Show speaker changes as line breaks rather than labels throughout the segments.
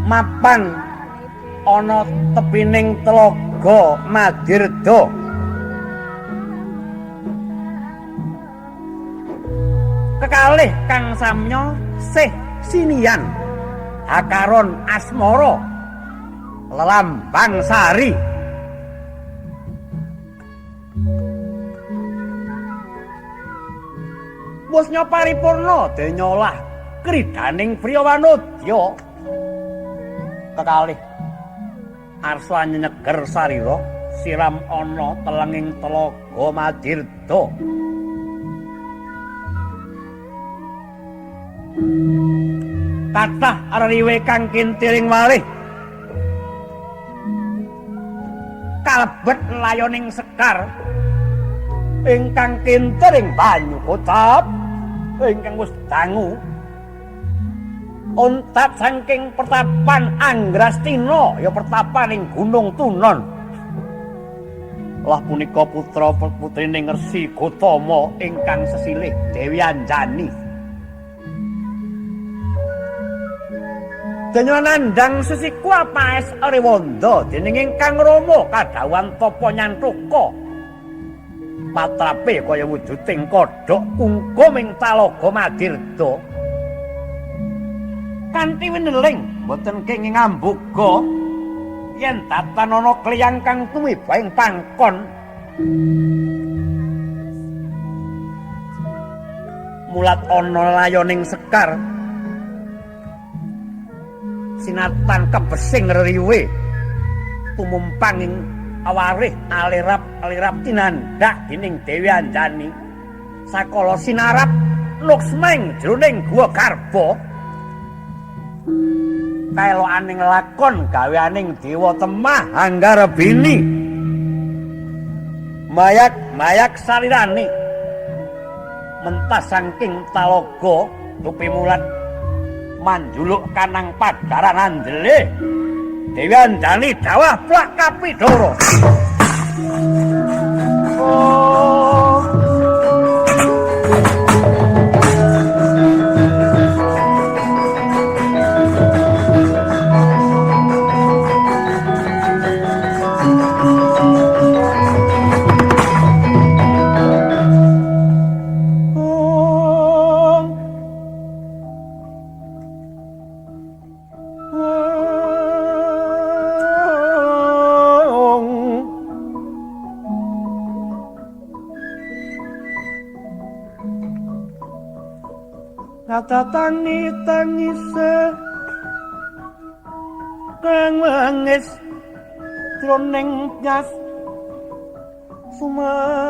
Mapan ana tepining telaga Madirda. Kekalih kang samya sih sinian hakaron asmara lelambang sari. Musnya paripurna denyolah kridaning Priyawanudya. Kekalih arsa nyeger sarira siram ana telenging telaga Madirda. Kathah reriwe kang kintiring walih kalebet layoning sekar ingkang kintiring banyu kocap ingkang wis dangu ontat saking pertapan Anggrastina ya pertapaning Gunung Tunon. Lah punika putra putrining Resi Gotama ingkang sesilih Dewi Anjani. Dene nandhang sesiku apaes rewanda dening ingkang Rama kadhawuhan tapa nyanthuka. Patrape kaya wujuding kodhok kungkum ing talaga Madirda. Kanthi wineling boten kenging ambuga yen datan ana kliyang kang tumiba ing pangkon. Mulat ana layoning sekar sinatan kebesing reriwe tumumpang ing awarih alirap-alirap tinandhak dening Dewi Anjani. Sakala sinarap luksmeng jroning guwa garba. Kaelokaning lakon gaweaning Dewa Temah Anggarbini. Mayak-mayak salirane mentas saking talaga dupi mulat manjuluk kanang padaran anjele. Dewi Anjani dawah plak kapidara. Oh. Tangi tangise kang wangis jroning nyas sumedhot.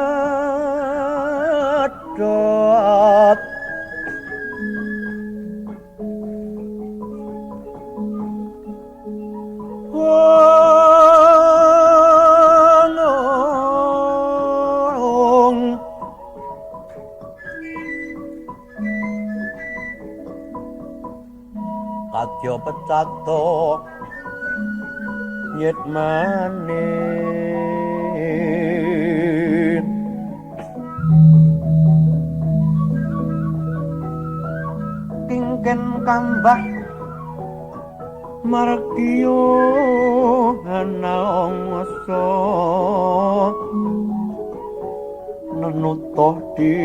Kadya pecato nyit manik kingken kambah margiyo analongsa nenutoh di.